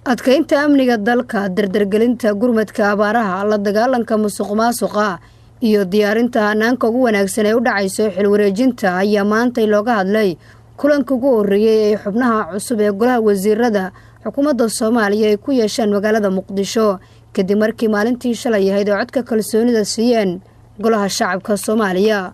Adkaynta amniga dalka, dardargelinta gurmadka abaaraha, la dagaalanka musuqmaasuqa iyo diyaarinta hanaanka ugu wanaagsan ee u dhacayso xilwareejinta ayaa maantay looga hadlay kulanka ugu horreeyey ee xubnaha cusub ee golaha wasiirada xukuumadda Soomaaliya ay ku yeesheen magaalada Muqdisho, kadib markii maalintii shalay ahayd oo codka kalsoonida siiyeen golaha shacabka Soomaaliya.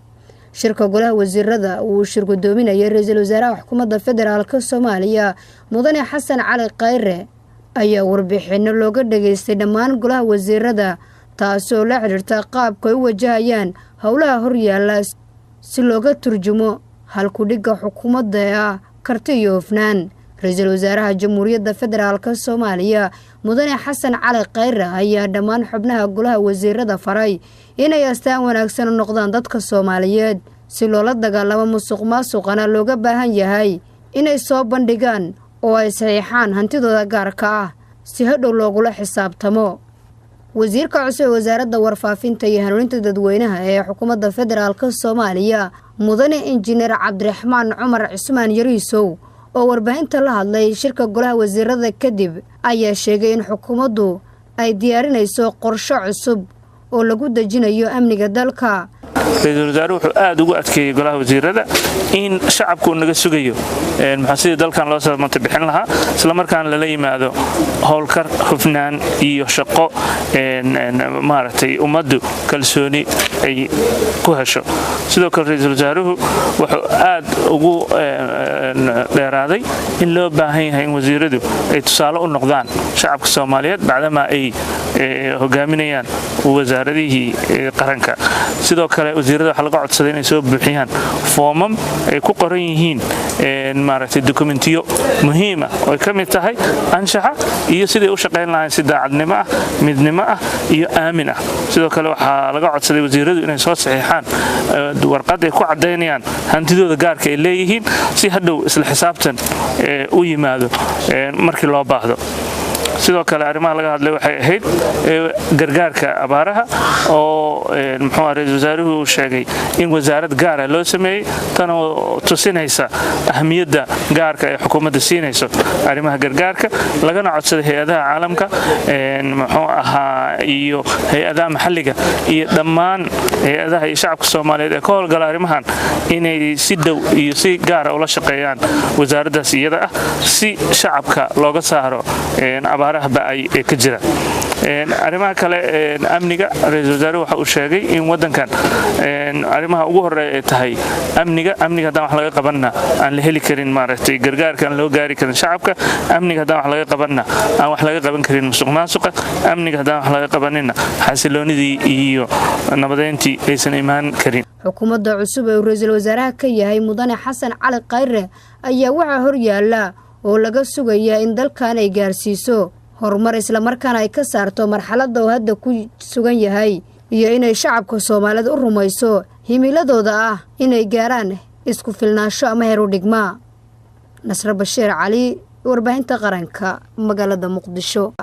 Shirka golaha wasiirada uu shir gudoominayay ra-iisul wasaaraha xukuumadda federaalka Soomaaliya, Mudane Xasan Cali Khayre, ayaa warbixino looga dhageystay dhammaan golaha wasiirada, taasoo la xidhiirta qaabka ay u wajahayaan howlaha horyaala si looga turjumo halkudhigga xukuumadda ee ah karti iyo hofnaan. Ra-iisul wasaaraha Jamhuuriyadda Federaalka Soomaaliya, Mudane Xasan Cali Khayre, ayaa dhammaan xubnaha golaha wasiirada faray inay astaan wanaagsan u noqdaan dadka Soomaaliyeed, si loola dagaalamo musuq maasuqana looga baahan yahay inay soo bandhigaan oo ay saxiixaan hantidooda gaarka ah si hadhow loogula xisaabtamo. Wasiirka cusub ee wasaaradda warfaafinta iyo hanuuninta dadweynaha ee xukuumadda federaalka Soomaaliya, Mudane Injineer Cabdiraxmaan Cumar Cismaan Yariisow, oo warbaahinta la hadlay shirka golaha wasiirada kadib, ayaa sheegay in xukuumaddu ay diyaarinayso qorshe cusub oo lagu dejinayo amniga dalka. Ra-iisul wasaaruhu wuxuu aad ugu adkeeyey golaha wasiirada in shacabku uu naga sugayo maxaa sidii dalkan loo samata bixin lahaa, islamarkaana lala yimaado howlkar, hufnaan iyo shaqo maaragtay ummaddu kalsooni ay ku hesho. Sidoo kale ra-iisul wasaaruhu wuxuu aad ugu dheeraaday in loo baahan yahay in wasiiradu ay tusaale u noqdaan shacabka Soomaaliyeed, bacdamaa ay hogaaminayaan wasaaradihii qaranka. Sidoo kale wasiirada waxaa laga codsaday inay soo buuxiyaan foomam ay ku qoran yihiin maaragtay dokumentiyo muhiima oo ay ka mid tahay anshaxa iyo siday u shaqayn lahayn si daacadnimo ah, midnimo ah iyo aamin ah. Sidoo kale waxaa laga codsaday wasiiradu inay soo saxiixaan warqad ay ku caddaynayaan hantidooda gaarka ay leeyihiin, si hadhow isla xisaabtan u yimaado markii loo baahdo. Sidoo kale arrimaha laga hadlay waxay ahayd gargaarka abaaraha, oo muxuu ra-iisul wasaaruhu uu sheegay in wasaarad gaara loo sameeyey, tanoo tusinaysa ahmiyadda gaarka ee xukuumadda siinayso arrimaha gargaarka, lagana codsaday hay-adaha caalamka muxuu ahaa iyo hay-adaha maxalliga iyo dhammaan hay-adaha iyo shacabka Soomaaliyeed ee ka howlgala arrimahan inay si dhow iyo si gaara ula shaqeeyaan wasaaraddaas iyada ah, si shacabka looga saaro abaaraha ba'ay ee ka jira. Arrimaha kale, amniga, ra-iisul wasaaruhu waxa uu sheegay in waddankan arrimaha ugu horreeya ay tahay amniga. Amniga haddaan wax laga qabanna aan la heli karin maaragtay gargaarka aan loo gaari karin shacabka. Amniga haddaan wax laga qabanna aan wax laga qaban karin musuq maasuqa. Amniga haddaan wax laga qabaninna xasiloonidii iyo nabadeyntii aysan imaan karin. Xukuumadda cusub ee uu ra-iisul wasaaraha ka yahay Mudane Xasan Cali Khayre ayaa waxaa hor yaalla oo laga sugayaa in dalkan ay gaarsiiso horumar, islamarkaana ay ka saarto marxaladda uu hadda ku sugan yahay, iyo inay shacabka Soomaalida u rumayso himiladooda ah inay gaaraan isku filnaansho ama heer u dhigma. Nasre Bashiir Cali, warbaahinta qaranka, magaalada Muqdisho.